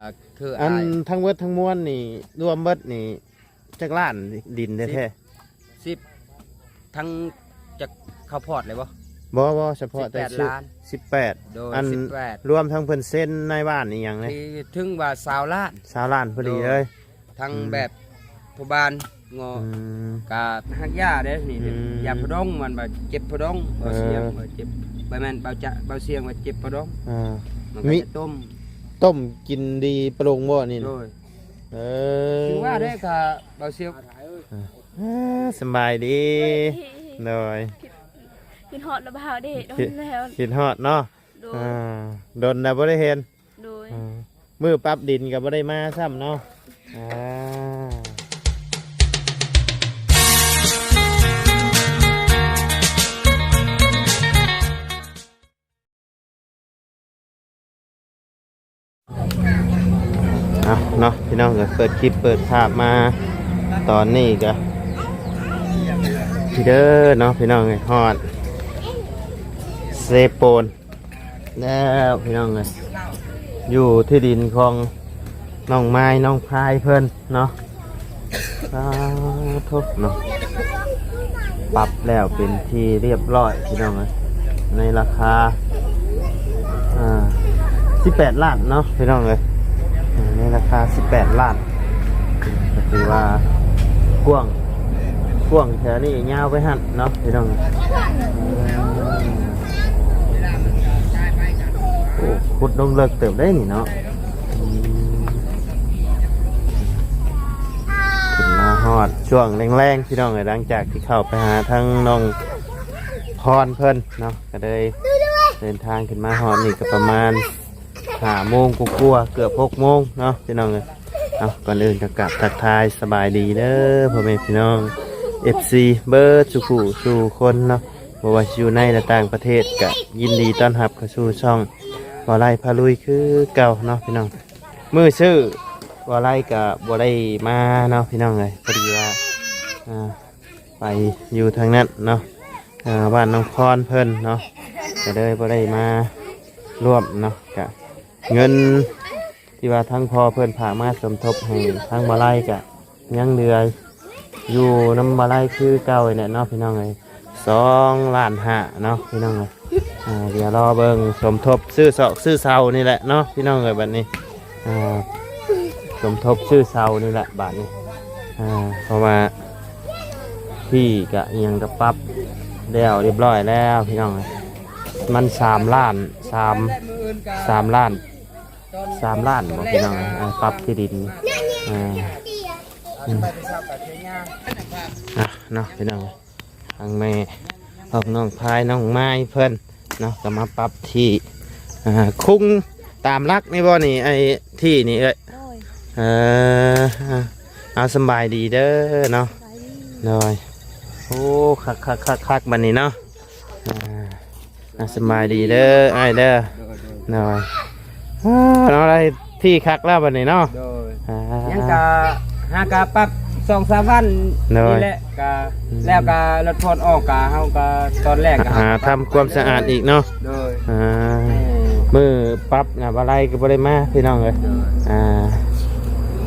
ອ່າ ຄື ອັນ ອ້າຍ ທັງເບິດທັງມວນນີ້ ລວມເບິດນີ້ຈັກລ້ານດິນແທ້ໆ? ສິບ ທັງຈັກເຂົ້າພອດເລີຍບໍ່? ບໍ່ ບໍ່ ສະເພາະແຕ່ ສິບແປດລ້ານ ສິບແປດ ໂດຍ ອັນ ສິບແປດ ລວມທັງເພິ່ນເຊັນນາຍບ້ານອີ່ຫຍັງເດ້ ຖື ຖືວ່າຊາວລ້ານ ຊາວລ້ານພໍດີເລີຍ ໂດຍ ທັງ ອືມ ແບບພໍ່ບ້ານເງາະ ອືມ ກະຮັກຢາເດ້ນີ້ ອືມ ຢາປະດົງ ມັນວ່າເຈັບປະດົງ ເບົາສຽງ ເອີ ວ່າເຈັບ ບໍ່ແມ່ນ ເບົາຈະ ເບົາສຽງວ່າເຈັບປະດົງ ເອີ ມັນກໍ ມີ ຈະຕົ້ມ ຕົ້ມກິນດີປະດົງບໍ່ນີ້? ໂດຍ ເອີ ຄືວ່າເດ້ ກະເບົາສຽງ ເອີ ສະບາຍດີ ໂດຍ ຄິດ ຄິດຮອດລະບ່າວເດ້ ດົນແລ້ວ ຄິດຮອດເນາະ ໂດຍ ອ່າ ດົນແລ້ວບໍ່ໄດ້ເຫັນ ໂດຍ ອ່າ ມື້ປັບດິນກໍບໍ່ໄດ້ມາຊ້ຳເນາະ ອ່າ ເອົາເນາະ ພີ່ນ້ອງ ກໍເປີດຄລິບເປີດພາບມາຕອນນີ້ກໍ ພີ່ເດີເນາະ ພີ່ນ້ອງເອີຍ ຮອດເຊໂປນ ແລ້ວພີ່ນ້ອງເອີຍ ຢູ່ທີ່ດິນຂອງນ້ອງມາຍນ້ອງພາຍເພິ່ນເນາະ ສາທຸເນາະ ປັບແລ້ວເປັນທີ່ຮຽບຮ້ອຍພີ່ນ້ອງເອີຍ ໃນລາຄາ ອ່າ ສິບແປດລ້ານເນາະ ພີ່ນ້ອງເອີຍ ອ່າ ໃນລາຄາສິບແປດລ້ານ ກໍຖືວ່າກວ້າງ ກວ້າງແຖວນີ້ຍາວໄປຫັ້ນເນາະ ພີ່ນ້ອງ ໂອ້ ຂຸດລົງເລິກເຕີບເດ້ນີ້ເນາະ ອືມ ຂຶ້ນມາຮອດຊ່ວງແລງໆ ພີ່ນ້ອງເອີຍ ຫຼັງຈາກທີ່ເຂົ້າໄປຫາທາງນ້ອງພອນເພິ່ນເນາະ ກໍເລີຍເດີນທາງຂຶ້ນມາຮອດນີ້ກໍປະມານຫ້າໂມງກວ່າໆ ເກືອບຫົກໂມງເນາະ ພີ່ນ້ອງເອີຍ ເອົາ ກ່ອນອື່ນກໍກາບທັກທາຍສະບາຍດີເດີ ພໍ່ແມ່ພີ່ນ້ອງ ເອັຟຊີ ເບິດສູ່ຜູ້ສູ່ຄົນເນາະ ບໍ່ວ່າຊິຢູ່ໃນ ແລະ ຕ່າງປະເທດ ກະຍິນດີຕ້ອນຮັບເຂົ້າສູ່ຊ່ອງ ບໍ່ໄລພາລຸຍຄືເກົ່າເນາະ ພີ່ນ້ອງ ມື້ຊື້ບໍ່ໄລກະບໍ່ໄດ້ມາເນາະ ພີ່ນ້ອງເອີຍ ພໍດີວ່າ ອ່າ ໄປຢູ່ທາງນັ້ນເນາະ ອ່າ ບ້ານນ້ອງພອນເພິ່ນເນາະ ກະເລີຍບໍ່ໄດ້ມາຮ່ວມເນາະ ກະເງິນ ທີ່ວ່າທາງພໍ່ເພິ່ນຝາກມາສົມທົບໃຫ້ທາງບໍ່ໄລກະຍັງເຫຼືອຢູ່ນຳບໍ່ໄລຄືເກົ່ານີ້ແຫຼະເນາະ ພີ່ນ້ອງເອີຍ ສອງລ້ານຫ້າເນາະ ພີ່ນ້ອງເອີຍ ອ່າ ດຽວລໍເບິ່ງສົມທົບຊື້ຊອກຊື້ເຊົານີ້ແຫຼະເນາະ ພີ່ນ້ອງເອີຍ ບັດນີ້ ອ່າ ສົມທົບຊື້ເຊົານີ້ແຫຼະບາດນີ້ ອ່າ ເພາະວ່າທີ່ກະອີ່ຫຍັງກະປັບແລ້ວຮຽບຮ້ອຍແລ້ວ ພີ່ນ້ອງເອີຍ ມັນສາມລ້ານ ສາມ ສາມລ້ານ ສາມລ້ານບໍ່ ພີ່ນ້ອງເອີຍ ອ່າ ປັບທີ່ດິນ ອ່າ ອືມ ອ່ະເນາະ ພີ່ນ້ອງ ທາງແມ່ຂອງນ້ອງພາຍ ນ້ອງມາຍເພິ່ນເນາະ ກໍມາປັບທີ່ ອ່າ ຄຸງຕາມຫຼັກນີ້ບໍ່ນີ້ ໄອ້ທີ່ນີ້ເອີຍ ໂດຍ ເອີ ເອົາ ສຳບາຍດີເດີເນາະ ສະບາຍດີ ໂດຍ ໂອ້ ຄັກໆໆໆ ບັດນີ້ເນາະ ອ່າ ອ່າ ສະບາຍດີເດີອ້າຍເດີ ໂດຍ ໂດຍ ໂດຍ ອ່າ ເນາະ ໄດ້ທີ່ຄັກແລ້ວບັດນີ້ເນາະ ໂດຍ ອ່າ ຍັງກະຫາກະປັບສອງສາມວັນ ໂດຍ ນີ້ແຫຼະ ກະ ອືມ ແລ້ວກະລົດຜ່ອນອອກ ກະເຮົາກະຕອນແລກກະຫາ ຫາທຳຄວາມສະອາດອີກເນາະ ໂດຍ ອ່າ ເອີ ມື້ປັບນະ ບໍ່ໄລກໍບໍ່ໄດ້ມາ ພີ່ນ້ອງເອີຍ ໂດຍ ອ່າ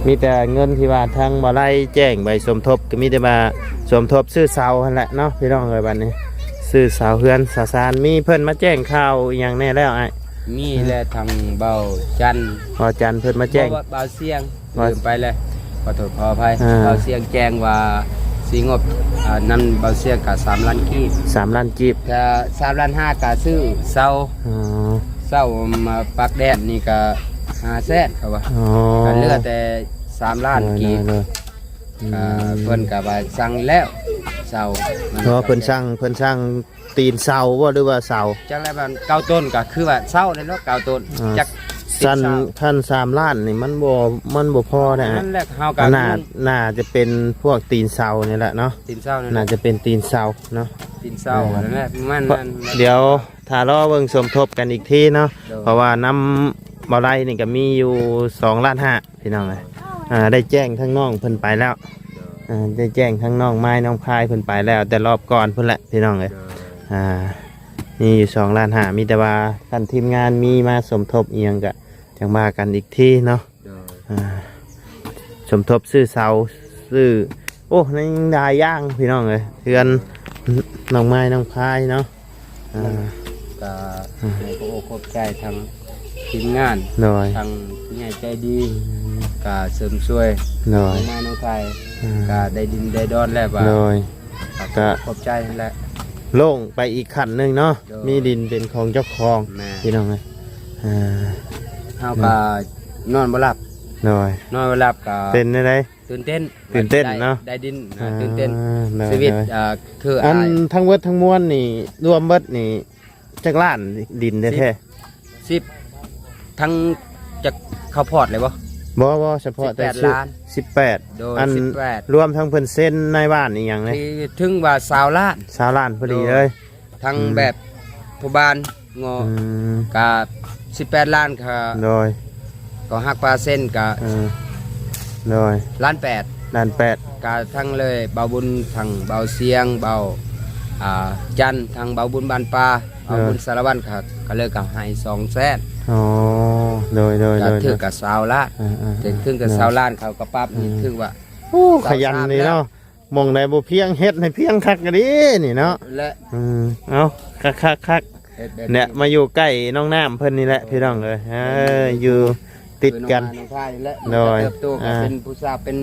ມີແຕ່ເງິນທີ່ວ່າທາງບໍ່ໄລແຈ້ງໃບສົມທົບ ກໍມີແຕ່ວ່າ ສົມທົບຊື້ເສົາຫັ້ນແຫຼະເນາະ ພີ່ນ້ອງເອີຍ ບັດນີ້ຊື້ເສົາເຮືອນເສົາຊານ ມີເພິ່ນມາແຈ້ງຂ່າວອີ່ຫຍັງແດ່ແລ້ວອ້າຍ? ມີແລ້ວ ທາງເບົາຈັນ ເບົາຈັນເພິ່ນມາແຈ້ງ ບໍ່ ເບົາສຽງ ເວົ້າ ລືມໄປແລ້ວ ຂໍໂທດຂໍອະໄພ ອ່າ ເບົາສຽງແຈ້ງວ່າຊິງົບ ອ່າ ນຳເບົາສຽງກະສາມລ້ານກີບ ສາມລ້ານກີບ ກະສາມລ້ານຫ້າກະຊື້ເສົາ ອໍ ເສົາມາປັກແດດນີ້ກະຫ້າແສນ ເຂົາວ່າ ອໍ ກະເຫຼືອແຕ່ສາມລ້ານກີບ ໂດຍ ໂດຍ ໂດຍ ອືມ ກະເພິ່ນກະວ່າສັ່ງແລ້ວເສົາ ເພາະວ່າເພິ່ນສັ່ງ ເພິ່ນສັ່ງຕີນເສົາບໍ່ ຫຼືວ່າເສົາ? ຈັກແລ້ວມັນເກົ້າຕົ້ນ ກະຄືວ່າເສົາແຫຼະເນາະ ເກົ້າຕົ້ນ ອ່າ ຈັກ ຊັ້ນ ຄັນສາມລ້ານນີ້ມັນບໍ່ ມັນບໍ່ພໍນະ ນັ້ນແຫຼະ ເຮົາກະ ໜ້າ ໜ້າຈະເປັນພວກຕີນເສົານີ້ແຫຼະເນາະ ຕີນເສົານີ້ແຫຼະ ໜ້າຈະເປັນຕີນເສົາເນາະ ຕີນເສົາ ເອີ ນັ້ນແຫຼະ ມັນ ເພາະ ນັ້ນແຫຼະ ດຽວ ຖ້າລໍເບິ່ງສົມທົບກັນອີກທີເນາະ ໂດຍ ເພາະວ່ານຳບໍ່ໄລນີ້ກໍມີຢູ່ສອງລ້ານຫ້າ ພີ່ນ້ອງເອີຍ ອ່າ ໄດ້ແຈ້ງທາງນ້ອງເພິ່ນໄປແລ້ວ ໂດຍ ອ່າ ໄດ້ແຈ້ງທາງນ້ອງມາຍນ້ອງພາຍເພິ່ນໄປແລ້ວ ແຕ່ລອບກ່ອນພຸ້ນແຫຼະ ພີ່ນ້ອງເອີຍ ໂດຍ ອ່າ ມີຢູ່ສອງລ້ານຫ້າ ມີແຕ່ວ່າຄັນທີມງານມີມາສົມທົບອີ່ຫຍັງກໍຈັ່ງວ່າກັນອີກທີເນາະ ໂດ ອ່າ ສົມທົບຊື້ເສົາ ຊື້ ໂອ້ ຍັງຫຼາຍຢ່າງພີ່ນ້ອງເອີຍ ເຮືອນນ້ອງໄມ້ນ້ອງພາຍເນາະ. ອ່າ ກໍ ອ່າ ໃຫ້ຂອບອົກຂອບໃຈທາງທີມງານ ໂດຍ ທາງຜູ້ໃຫຍ່ໃຈດີ ອືມ ກໍເສີມຊ່ວຍ ໂດຍ ມານ້ອງໄທ ອ່າ ກໍໄດ້ດິນໄດ້ດອນແລ້ວ ວ່າ ໂດຍ ກໍ ກໍຂອບໃຈຫັ້ນແຫຼະ ໂລ່ງໄປອີກຂັ້ນໜຶ່ງເນາະ ໂດຍ ມີດິນເປັນຂອງເຈົ້າຂອງ ແມ່ນ ພີ່ນ້ອງເອີຍ. ອ່າ ເຮົາກໍ ເນາະ ນອນບໍ່ຫຼັບ ໂດຍ ນອນບໍ່ຫຼັບກໍ ເປັນແນວໃດ? ຕື່ນເຕັ້ນ ຕື່ນເຕັ້ນເນາະ ໄດ້ ໄດ້ດິນ ອ່າ ຕື່ນເຕັ້ນ ໂດຍ ຊີວິດ ໂດຍ ອ່າ ຄື ອັນ ອ້າຍ ທັງເບິດທັງມວນນີ້ ລວມເບິດນີ້ຈັກລ້ານ ດິນແທ້ໆ? ສິບ ທັງຈັກເຂົ້າພອດເລີຍບໍ່? ບໍ່ ບໍ່ ສະເພາະແຕ່ ສິບແປດລ້ານ ສິບແປດ ໂດຍ ອັນ ສິບແປດ ລວມທັງເພິ່ນເຊັນນາຍບ້ານອີ່ຫຍັງເລີຍ ທີ່ເຖິງວ່າຊາວລ້ານ ຊາວລ້ານພໍດີເລີຍ ໂດຍ ທັງ ອືມ ແບບພໍ່ບ້ານ ເງາະ ອືມ ກະສິບແປດລ້ານ ກະ ໂດຍ ກໍຫັກເປີເຊັນ ກະ ເອີ ໂດຍ ລ້ານແປດ ລ້ານແປດ ກະທັງເລີຍ ເບົາບຸນ ທັງເບົາຊຽງ ເບົາ ອ່າ ຈັນ ທັງເບົາບຸນບ້ານປ່າ ເບົາບຸນ ເອີ ສາລະວັນ ກະ ກະເລີຍກະໃຫ້ສອງແສນ ອໍ ໂດຍ ໂດຍ ກະ ໂດຍ ຖືກກະຊາວລ້ານ ເອີ ເອີ ເອີ ເຖິງ ເຖິງກະຊາວລ້ານ ເຂົາກະປັບນີ້ ເອີ ຖືກວ່າ ໂອ້ ຂະຫຍັນນີ້ເນາະ ໝ່ອງໃດບໍ່ພຽງ ເຮັດໃຫ້ພຽງຄັກກະດີນີ້ເນາະ ແລະ ອືມ ເອົາ ຄັກໆໆ ເຮັດແບບນີ້ ເນຍ ມາຢູ່ໃກ້ນ້ອງນ້ຳເພິ່ນນີ້ແຫຼະ ໂດຍ ພີ່ນ້ອງເອີຍ ເອີ ຢູ່ຕິດກັນ ຄືນ້ອງນ້ຳພາຍແຫຼະ ໂດຍ ມັນກະເຕີບໂຕ ອ່າ ກະເປັນຜູ້ສາວເປັນ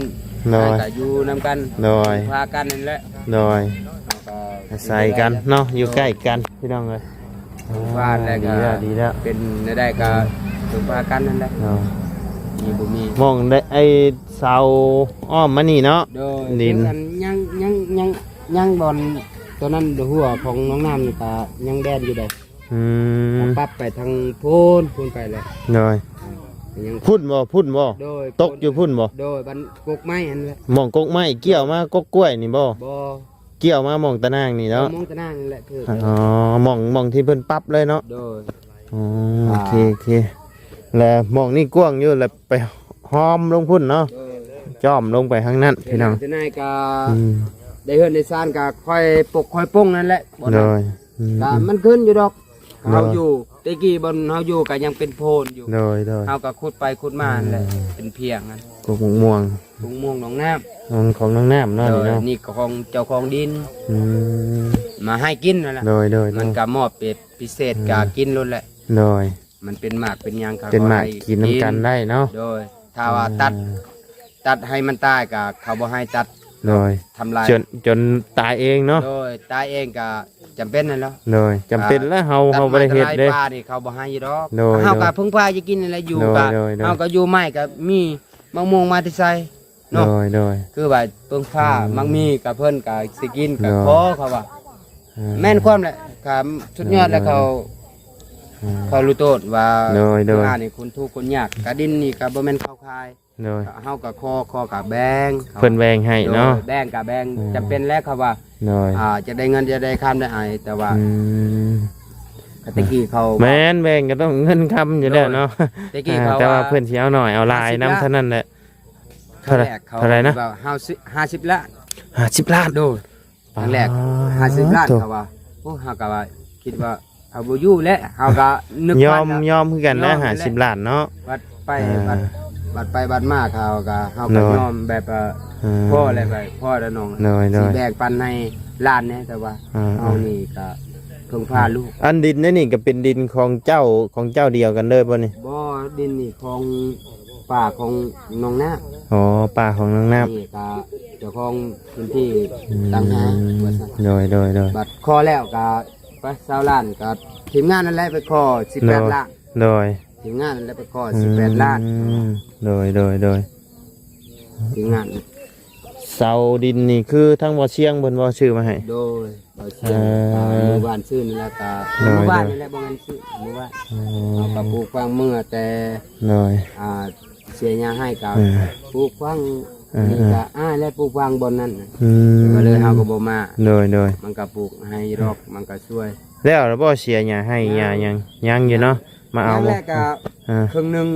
ໂດຍ ອ້າຍກະຢູ່ນຳກັນ ໂດຍ ພາກັນນັ້ນແຫຼະ ໂດຍ ເຮົາກະອາໄສກັນເນາະ ຢູ່ໃກ້ກັນ ພີ່ນ້ອງເອີຍ ວ່າແລ້ວກໍ ດີແລ້ວ ດີແລ້ວ ເປັນແນວໃດກໍ ອືມ ເພິ່ງພາກັນນັ້ນແຫຼະ ເນາະ ມີບໍ່ມີ ໝ່ອງໃດ ໄອ້ເສົາອ້ອມມານີ້ເນາະ ໂດຍ ດິນ ຍັງ ຍັງ ຍັງ ຍັງບ່ອນຕົວນັ້ນ ຫົວຂອງໜອງນ້ຳນີ້ກໍຍັງແດນຢູ່ເດ້ ອືມ ກໍປັບໄປທາງພຸ້ນ ພຸ້ນໄປແລ້ວ ໂດຍ ຍັງ ພຸ້ນບໍ່ ພຸ້ນບໍ່ ໂດຍ ຕົກຢູ່ພຸ້ນບໍ່ ໂດຍ ບ້ານກົກໄມ້ຫັ້ນແຫຼະ ໝ່ອງກົກໄມ້ ກ່ຽວມາກົກກ້ວຍນີ້ບໍ່ ບໍ່ ກ່ຽວມາໝ່ອງຕາໜ່າງນີ້ເນາະ ໝ່ອງຕາໜ່າງນີ້ແຫຼະ ຄື ອໍ ໝ່ອງ ໝ່ອງທີ່ເພິ່ນປັບເລີຍເນາະ ໂດຍ ອໍ ອ່າ ໂອເຄ ໂອເຄ ແລ້ວໝ່ອງນີ້ກວ້າງຢູ່ ແລ້ວໄປຫ້ອມລົງພຸ້ນເນາະ ໂດຍ ຈ້ອມລົງໄປທາງນັ້ນ ພີ່ນ້ອງ ເຮັດໃນກໍ ອືມ ໄດ້ເຮືອນໄດ້ຊານກໍຄ່ອຍປົກຄ່ອຍປົງນັ້ນແຫຼະ ໂດຍ ອືມ ກໍມັນຂຶ້ນຢູ່ດອກ ໂດຍ ເຮົາຢູ່ ແຕ່ກີ້ບ່ອນເຮົາຢູ່ກໍຍັງເປັນໂພນຢູ່ ໂດຍ ໂດຍ ເຮົາກໍຂຸດໄປຂຸດມານັ້ນແຫຼະ ອືມ ເປັນພຽງນັ້ນ ກົກໝາກມ່ວງ ກົກໝາກມ່ວງໜອງນ້ຳ ຂອງ ຂອງໜອງນ້ຳເນາະ ໂດຍ ນີ້ເນາະ ນີ້ກໍຂອງເຈົ້າຂອງດິນ ອືມ ມາໃຫ້ກິນນັ້ນແຫຼະ ໂດຍ ໂດຍ ມັນກໍມອບເປັນພິເສດ ອືມ ກໍກິນໂລດແຫຼະ ໂດຍ ມັນເປັນໝາກເປັນຫຍັງ ເຂົາ ເປັນໝາກ ກໍໃຫ້ ກິນນຳກັນໄດ້ເນາະ ໂດຍ ຖ້າວ່າ ອືມ ຕັດ ຕັດໃຫ້ມັນຕາຍກໍເຂົາບໍ່ໃຫ້ຕັດ ໂດຍ ທຳລາຍ ຈົນ ຈົນຕາຍເອງເນາະ ໂດຍ ຕາຍເອງກໍຈຳເປັນນັ້ນແຫຼະ ໂດຍ ຈຳເປັນແລ້ວ ເຮົາ ເຮົາບໍ່ໄດ້ເຮັດເດ້ ຕັດໄມ້ຕັດລາຍປ່ານີ້ເຂົາບໍ່ໃຫ້ດອກ ໂດຍ ເຮົາກໍ ໂດຍ ເພິ່ງພາຈະກິນນັ້ນແຫຼະ ຢູ່ ໂດຍ ກໍ ໂດຍ ໂດຍ ເຮົາກໍຢູ່ໄມ້ກໍມີ ໝາກມ່ວງມາແຕ່ໃສເນາະ ໂດຍ ໂດຍ ຄືວ່າເພິ່ງພາ ອືມ ໝາກມີ້ກັບເພິ່ນກໍຊິກິນກໍ ໂດຍ ຂໍເຂົາວ່າ ອ່າ ແມ່ນຄວາມແຫຼະ ກໍສຸດຍອດແລ້ວ ໂດຍ ເຂົາ ອ່າ ເຂົາຮູ້ໂຕນວ່າ ໂດຍ ໂດຍ ຄືອັນນີ້ຄົນທຸກຄົນຍາກ ກະດິນນີ້ກໍບໍ່ແມ່ນເຂົາຂາຍ ໂດຍ ເຮົາກໍຂໍ ຂໍກໍແບ່ງ ເພິ່ນແບ່ງໃຫ້ເນາະ ໂດຍ ແບ່ງກໍແບ່ງ ອ່າ ຈຳເປັນແລ້ວ ເຂົາວ່າ ໂດຍ ອ່າ ຈະໄດ້ເງິນຈະໄດ້ຄຳໄດ້ອາຍ ແຕ່ວ່າ ອືມ ກະແຕ່ກີ້ເຂົາ ແມ່ນ ແບ່ງກໍຕ້ອງເງິນຄຳຢູ່ແລ້ວເນາະ ໂດຍ ແຕ່ກີ້ ອ່າ ເຂົາ ແຕ່ວ່າ ວ່າເພິ່ນຊິເອົາໜ້ອຍເອົາຫຼາຍນຳເທົ່ານັ້ນແຫຼະ ຄັ້ງແລກເຂົາ ເທົ່າໃດນະ? ວ່າຫ້າສິບ ຫ້າສິບລ້ານ ຫ້າສິບລ້ານ ໂດຍ ຄັ້ງແລກ ອ່າ ຫ້າສິບລ້ານ ໂຕ ເຂົາວ່າ ໂອ້ ເຮົາກໍວ່າ ຄິດວ່າເຮົາບໍ່ຢູ່ແລ້ວ ເຮົາກໍນຶກ ຍອມ ຝັນ ຍອມຄືກັນນະ ຍອມແລ້ວ ຫ້າສິບລ້ານເນາະ ບັດໄປ ອ່າ ບັດ ບັດໄປບັດມາ ເຂົາກໍ ເຮົາກໍ ໂດຍ ຍອມແບບວ່າ ອ່າ ພໍແລ້ວ ໄປ ພໍແລ້ວນ້ອງ ໂດຍ ໂດຍ ຊິແບ່ງປັນໃຫ້ຫຼານແດ່ ແຕ່ວ່າ ອ່າ ເຮົານີ້ກໍເພິ່ງພາລູກ ອັນດິນໃນນີ້ກໍເປັນດິນຂອງເຈົ້າ ຂອງເຈົ້າດຽວກັນເລີຍບໍ່ນີ້? ບໍ່ ດິນນີ້ຂອງ ປ້າຂອງນ້ອງນ້ຳ ອໍ ປ້າຂອງນ້ອງນ້ຳ ນີ້ກໍເຈົ້າຂອງພື້ນທີ່ ອືມ ຕ່າງຫາກວ່າຊັ້ນ ໂດຍ ໂດຍ ໂດຍ ບັດຂໍແລ້ວກໍໄປຊາວລ້ານ ກໍທີມງານນັ້ນແຫຼະໄປຂໍສິບແປດ ໂດຍ ລ້ານ ໂດຍ ທີມງານນັ້ນແຫຼະໄປຂໍ ອືມ ສິບແປດລ້ານ ໂດຍ ໂດຍ ໂດຍ ທີມງານ ເສົາດິນນີ້ຄືທາງບໍ່ຊຽງເພິ່ນບໍ່ຊື້ມາໃຫ້? ໂດຍ ບໍ່ຊຽງ ເອີ ກະໝູ່ບ້ານຊື້ນີ້ແຫຼະ ກະ ໂດຍ ໝູ່ບ້ານນີ້ແຫຼະ ບໍ່ແມ່ນຊື້ໝູ່ບ້ານ ອໍ ເຮົາກະປູກຝັງເມືອແຕ່ ໂດຍ ອ່າ ເສຍຫຍ້າໃຫ້ກະ ເອີ ປູກຝັງ ເອີ ນີ້ ເອີ ກະອ້າຍແຫຼະປູກຝັງບ່ອນນັ້ນ ອືມ ກໍເລີຍເຮົາກໍບໍ່ມາ ໂດຍ ໂດຍ ມັນກະປູກໃຫ້ດອກ ມັນກະຊ່ວຍ ແລ້ວລະບໍ່ ເສຍຫຍ້າໃຫ້ ຫຍ້າຫຍັງ ຍັງຢູ່ເນາະ ມາເອົາ ຍັງແຫຼະ ກະ ອ່າ ເຄິ່ງໜຶ່ງ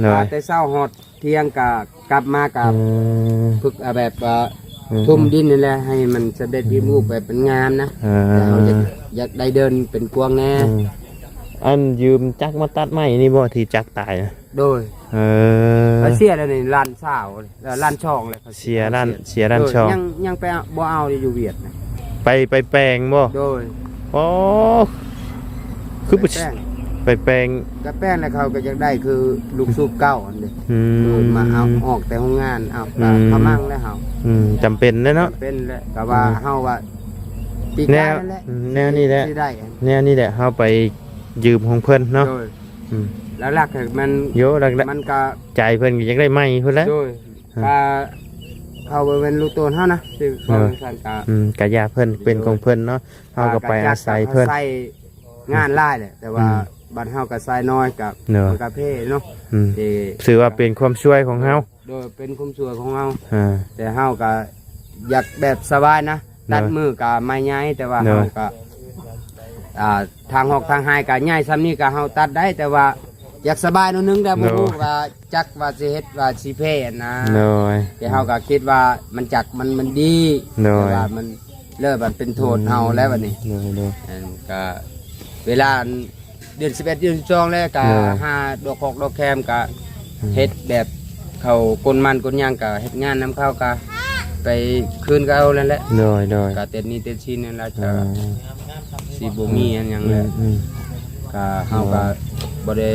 ໂດຍ ອ່າ ແຕ່ເຊົ້າຮອດທ່ຽງກະກັບມາກະ ອືມ ຝຶກ ອ່າ ແບບວ່າ ອືມ ຖົມດິນນີ້ແຫຼະ ໃຫ້ມັນສຳເລັດພິມຮູບແບບມັນງາມນະ ອ່າ ແຕ່ເຮົາຢາກ ຢາກໄດ້ເດີ່ນເປັນກວ້າງແດ່ ອືມ ອັນຢືມຈັກມາຕັດໄມ້ນີ້ບໍ່ ທີ່ຈັກຕາຍນະ? ໂດຍ ເອີ ເຂົາເສຍແລ້ວນີ້ ລ້ານຊາວ ລ້ານສອງແລ້ວ ເຂົາເສຍ ເສຍລ້ານ ເສຍລ້ານສອງ ໂດຍ ຍັງ ຍັງໄປບໍ່ເອົາຢູ່ຫວຽດນະ. ໄປ ໄປແປງບໍ່? ໂດຍ ອໍ ຄື ໄປແປງ ໄປແປງ ກໍແປງແລ້ວ ເຂົາກໍຢາກໄດ້ຄືລູກສູບເກົ່າຫັ້ນເດ້ ອືມ ໂດຍ ມາເອົາອອກແຕ່ໂຮງງານ ເອົາ ອືມ ກໍຂະມັງແລ້ວເຮົາ ອືມ ຈຳເປັນແລ້ວເນາະ ຈຳເປັນແລ້ວ ກໍວ່າ ອືມ ເຮົາວ່າປີກາຍນັ້ນແຫຼະ ແນວ ອືມ ແນວນີ້ແຫຼະ ຊິໄດ້ ແນວນີ້ແຫຼະ ເຮົາໄປຢືມຂອງເພິ່ນເນາະ ໂດຍ ອືມ ຫຼັກໆ ມັນ ໂຍ ຫຼັກໆ ມັນກໍ ໃຈເພິ່ນກໍຢາກໄດ້ໃໝ່ພຸ້ນແຫຼະ ໂດຍ ອ່າ ກໍເຂົາບໍ່ແມ່ນລູກໂຕນເຮົານະ ຄືເວົ້າ ໂດຍ ຈັ່ງຊັ້ນກໍ ອືມ ກໍຢ່າເພິ່ນ ໂດຍ ເປັນຂອງເພິ່ນເນາະ ເຮົາກໍໄປອາໄສເພິ່ນ ກໍຈັກກໍເຮົາໃຊ້ງານຫຼາຍແຫຼະ ແຕ່ວ່າ ອືມ ບ້ານເຮົາກໍໃຊ້ນ້ອຍ ກໍ ໂດຍ ມັນກໍເພເນາະ ອືມ ທີ່ ຖືວ່າເປັນຄວາມຊ່ວຍຂອງເຮົາ ໂດຍ ເປັນຄວາມຊ່ວຍຂອງເຮົາ ອ່າ ແຕ່ເຮົາກໍຢາກແບບສະບາຍນະ ໂດຍ ຕັດມື້ກໍໄມ້ໃຫຍ່ ແຕ່ວ່າ ໂດຍ ເຮົາກໍ ອ່າ ທາງຮອກທາງໄຮ່ກໍໃຫຍ່ສ່ຳນີ້ກໍເຮົາຕັດໄດ້ ແຕ່ວ່າຢາກສະບາຍໜ້ອຍໜຶ່ງ ແຕ່ບໍ່ ໂດຍ ຮູ້ວ່າຈັກວ່າຊິເຮັດວ່າຊິເພນະ ໂດຍ ແຕ່ເຮົາກໍຄິດວ່າມັນຈັກ ມັນ ມັນດີ ໂດຍ ແຕ່ວ່າມັນເລີ່ມມັນເປັນໂທດເຮົາແລ້ວບັດນີ້ ໂດຍ ໂດຍ ອັນກໍເວລາອັນ ເດືອນສິບເອັດ ເດືອນສິບສອງ ແລ້ວກໍ ໂດຍ ຫາດອກຄອກດອກແຄມ ກໍ ອືມ ເຮັດແບບເຂົາກົນມັນກົນຫຍັງ ກໍເຮັດງານນຳເຂົາ ກໍໄປຄືນເຂົານັ້ນແຫຼະ ໂດຍ ໂດຍ ກໍຕິດໜີ້ຕິດສິນນັ້ນແຫຼະ ອ່າ ກໍຊິບໍ່ມີອັນຫຍັງແລ້ວ ອືມ ກໍເຮົາກໍ ໂດຍ ບໍ່ໄດ້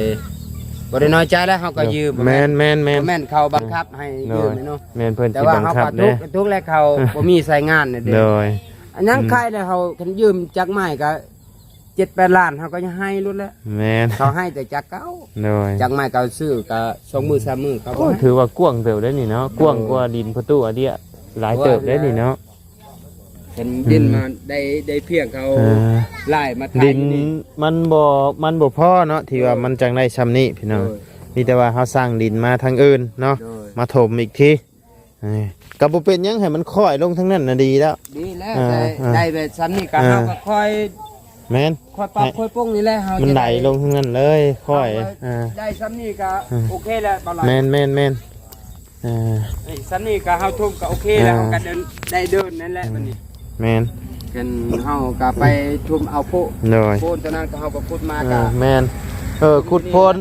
ບໍ່ໄດ້ນ້ອຍໃຈແລ້ວ ເຮົາກໍຢືມ ແມ່ນ ແມ່ນ ແມ່ນ ບໍ່ແມ່ນເຂົາບັງຄັບໃຫ້ ໂດຍ ຢືມເນາະ ແມ່ນ ເພິ່ນ ແຕ່ວ່າເຮົາກໍ ຊິບັງຄັບ ທຸກ ເດ້ ທຸກແລ້ວ ເຂົາບໍ່ມີໃຊ້ງານເດ້ ໂດຍ ອັນຫຍັງ ອືມ ຂາຍແລ້ວ ເຮົາຄັນຢືມຈັກໄມ້ກໍ ເຈັດແປດລ້ານ ເຮົາກໍຍັງໃຫ້ໂລດແຫຼະ ແມ່ນ ເຂົາໃຫ້ແຕ່ຈັກເກົ່າ ໂດຍ ຈັກໃໝ່ເຂົາຊື້ກໍສອງມື້ສາມມື້ ເຂົາ ໂອ້ ບໍ່ໃຫ້ ຖືວ່າກວ້າງເຕີບເດ້ນີ້ເນາະ ກວ້າງກວ່າ ໂດຍ ດິນປະຕູອາເດຍຫຼາຍເຕີບເດ້ນີ້ເນາະ ເພິ່ນ ອືມ ດິນມາໄດ້ ໄດ້ພຽງເຂົາ ເອີ ຫຼາຍມາໄຖ ດິນນີ້ ມັນບໍ່ ມັນບໍ່ພໍເນາະ ທີ່ວ່າ ໂດຍ ມັນຈັ່ງໄດ້ຊ່ຳນີ້ພີ່ນ້ອງ ໂດຍ ມີແຕ່ວ່າເຮົາສ້າງດິນມາທາງອື່ນເນາະ ໂດຍ ມາຖົມອີກທີ ເອີ ກໍບໍ່ເປັນຫຍັງ ໃຫ້ມັນຄ້ອຍລົງທາງນັ້ນນະ ດີແລ້ວ ດີແລ້ວ ເອີ ແຕ່ ເອີ ໄດ້ແບບຊ່ຳນີ້ກໍ ເອີ ເຮົາກໍຄ່ອຍ ແມ່ນ ຄ່ອຍປັບ ໃຫ້ ຄ່ອຍປຸງນີ້ແຫຼະ ເຮົາມັນໄຫຼລົງທາງນັ້ນເລີຍ ຄ່ອຍ ເຮົາກໍ ເອີ ໄດ້ຊ່ຳນີ້ກໍ ເອີ ໂອເຄແລ້ວ ປານນັ້ນ ແມ່ນໆໆ ເອີ ນີ້ຊ່ຳນີ້ກໍເຮົາຖົມກໍໂອເຄແລ້ວ ເອີ ເຮົາກໍເດີນ ໄດ້ເດີນນັ້ນແຫຼະ ອືມ ບັດນີ້ ແມ່ນ ກັນເຮົາກໍໄປຖົມເອົາໂພ ໂດຍ ໂພນຕົວນັ້ນກໍເຮົາກໍຂຸດມາ ເອີ ກໍ ແມ່ນ ເອີ ຂຸດໂພນ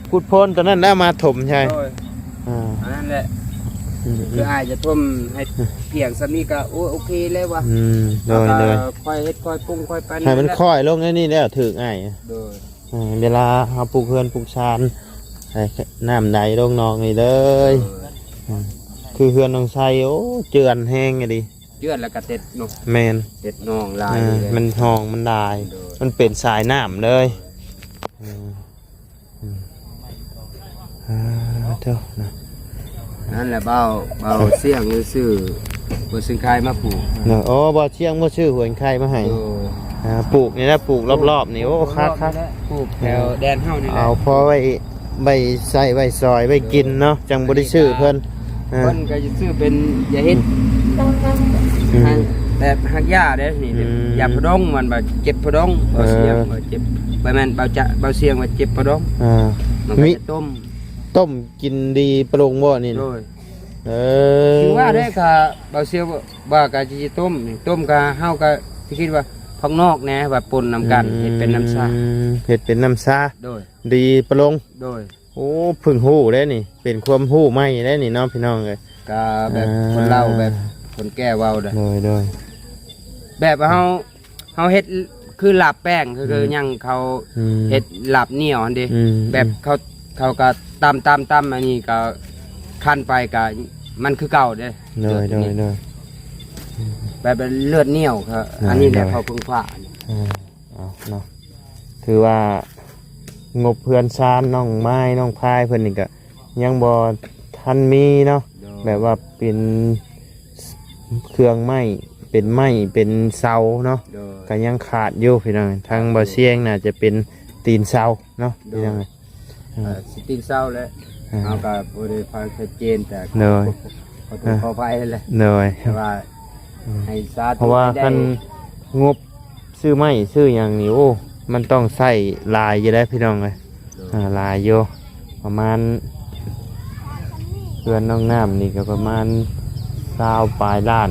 ຂຸດໂພນຕົວນັ້ນແລ້ວມາຖົມໃສ່ ໂດຍ ອ່າ ອັນນັ້ນແຫຼະ ອືມ ຄືອ້າຍຈະຖົມໃຫ້ພຽງຊ່ຳນີ້ກໍ ໂອ້ ໂອເຄແລ້ວວ່າ ອືມ ໂດຍ ແລ້ວກໍ ໂດຍ ຄ່ອຍເຮັດຄ່ອຍປຸງຄ່ອຍປັນ ໃຫ້ມັນ ແລ້ວ ຄ່ອຍລົງໃນນີ້ແລ້ວ ຖືກອ້າຍ ໂດຍ ອ່າ ເວລາເຮົາປຸກເຮືອນປຸກຊານ ໃຫ້ນ້ຳໄຫຼລົງນອກນີ້ເລີຍ ໂດຍ ອືມ ຄືເຮືອນນ້ອງໄຊ ໂອ້ ເຈື່ອນແຮງອີ່ຫຼີ ເຈື່ອນແລ້ວກໍເຕັດເນາະ ແມ່ນ ເຕັດໜອງຫຼາຍ ອ່າ ເລີຍ ມັນໜອງມັນຫຼາຍ ໂດຍ ມັນເປັນສາຍນ້ຳເລີຍ ອືມ ອືມ ອ່າ ໂທ້ເນາະ ນັ້ນແຫຼະ ເບົາ ເບົາຊຽງຊື່ ບໍ່ຊຽງໄຄມາປູກ ເນາະ ອໍ ບໍ່ຊຽງມາຊື້ຫົວໄຄມາໃຫ້ ໂດຍ ອ່າ ປູກນີ້ແຫຼະ ປູກລອບໆນີ້ ໂອ້ ຄັກໆ ປູກແຖວແດນເຮົານີ້ແຫຼະ ເອົາພໍໄວ້ ໄວ້ໃຊ້ໄວ້ສອຍໄວ້ກິນເນາະ ຈັ່ງບໍ່ໄດ້ຊື້ເພິ່ນ ເອີ ເພິ່ນກໍຈະຊື້ເປັນຢາເຫັດ ອືມ ແບບຮັກຢາເດ້ນີ້ ອືມ ຢາຜະດົງ ມັນວ່າເຈັບຜະດົງ ເບົາຊຽງ ເອີ ວ່າເຈັບ ບໍ່ແມ່ນ ເບົາຈະ ເບົາຊຽງວ່າເຈັບຜະດົງ ເອີ ມັນກໍ ມີ ຈະຕົ້ມ ຕົ້ມກິນດີປະໂລງບໍ່ນີ້ ໂດຍ ເອີ ຄືວ່າໄດ້ ຖ້າເບົາຊຽງວ່າກໍຊິຕົ້ມ ຕົ້ມກໍເຮົາກໍຊິຄິດວ່າຜັກນອກແດ່ ວ່າປົນນຳກັນ ອືມ ເຮັດເປັນນ້ຳຊາ ເຮັດເປັນນ້ຳຊາ ໂດຍ ດີປະໂລງ ໂດຍ ໂອ້ ເພິ່ງຮູ້ເດ້ນີ້ ເປັນຄວາມຮູ້ໃໝ່ເດ້ນີ້ເນາະ ພີ່ນ້ອງເອີຍ ກໍແບບ ອ່າ ຄົນເຖົ້າແບບຄົນແກ່ເວົ້າເດ້ ໂດຍ ໂດຍ ແບບເຮົາ ເຮົາເຮັດຄືລາບແປ້ງ ຄື ອືມ ຫຍັງເຂົາ ອືມ ເຮັດລາບໜຽວຫັ້ນເດ້ ອືມ ແບບເຂົາ ເຂົາກໍຕຳ ຕຳ ຕຳ ອັນນີ້ກໍຄັນໄປກໍມັນຄືເກົ່າເດ້ ໂດຍ ໂດຍ ໂດຍ ແບບເລືອດໜຽວ ອ່າ ອັນນີ້ແຫຼະ ໂດຍ ເຂົາເພິ່ງພາ ອ່າ ເອົາເນາະ ຖືວ່າງົບເຮືອນຊານນ້ອງໄມ້ນ້ອງພາຍເພິ່ນນີ້ກະຍັງບໍ່ທັນມີເນາະ ໂດຍ ແບບວ່າເປັນເຄື່ອງໄມ້ ເປັນໄມ້ເປັນເສົາເນາະ ໂດຍ ກະຍັງຂາດຢູ່ພີ່ນ້ອງ ທາງ ໂດຍ ບ່າວຊຽງໜ້າຈະເປັນຕີນເສົາເນາະ ໂດຍ ພີ່ນ້ອງ ເອີ ເອີ ຊິຕີນເສົາແຫຼະ ອ່າ ເຮົາກໍບໍ່ໄດ້ຟັງຊັດເຈນ ແຕ່ ໂດຍ ຂໍໂທດ ອ່າ ຂໍອະໄພແຫຼະ ໂດຍ ແຕ່ວ່າ ອືມ ໃຫ້ສາທຸ ເພາະວ່າ ໃຫ້ໄດ້ ຄັນງົບຊື້ໄມ້ຊື້ຫຍັງນີ້ ໂອ້ ມັນຕ້ອງໃຊ້ຫຼາຍຢູ່ເດ້ພີ່ນ້ອງເອີຍ ໂດຍ ອ່າ ຫຼາຍຢູ່ ປະມານ ເຮືອນນ້ອງນ້ຳນີ້ກໍປະມານຊາວປາຍລ້ານ